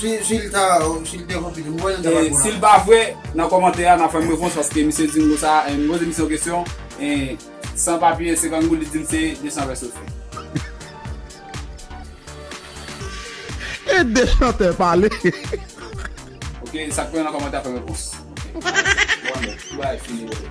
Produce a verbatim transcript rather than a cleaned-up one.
Si, si l ta, si l te konpli, m kwè l ta pa E, si l pa vre, nan kòmantè a, n a fè yon repons paske misye di m konsa, e, m poze misye yon kesyon, e, san papye, senkant goud, li di m se de san vè sou fè. E de chantè pale. Ok, sa k pran nan kòmantè a fè repons. Ok. Bon, men, tout bagay fini, bro.